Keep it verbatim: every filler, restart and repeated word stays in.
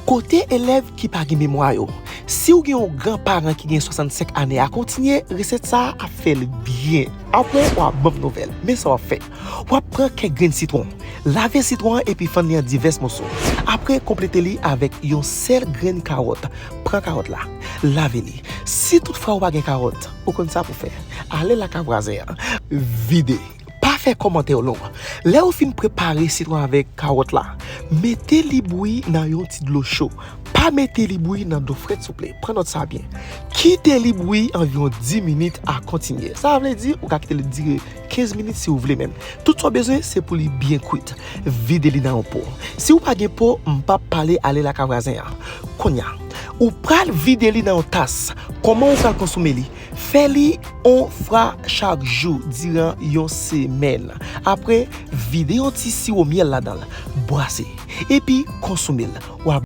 Kote elèv ki pa gen memwa yo? Si w gen yon granparan ki gen swasannsenk ane a, kontinye resèt sa a ap fè l byen. Apre, w a ban m nouvèl. Men sa w ap fè. W ap pran kèk grenn sitwon. Lave sitwon an epi fann li an divès moso. Apre, konplete li avèk yon sèl grenn kawòt. Pran kawòt la. Lave li. Si toutfwa w pa gen kawòt, ou konn sa pou fè. Ale lakay vwazen an. Vide. Pa fè kòmantè yo long. Lè ou fin prepare sitwon avèk kawòt la, mete li bouyi nan yon ti dlo cho. Pa mete li bouyi nan dlo frèt, souple. Pran nòt sa byen. Kite li bouyi anviwon dis minit a kontinye. Sa vle di, ou ka kite li dire kenz minit si w vle menm. Tout sa w bezwen, se pou li byen kwit. Vide li nan yon po. Si w pa gen po, m p ap pale ale lakay vwazen an. Kounye a, ou pral vide li nan yon tas. Kòman ou pral konsome li? Fè li yon fwa chak jou diran yon semèn. Apre, vide yon ti siwo myèl ladan l, bwase, epi konsome l. W a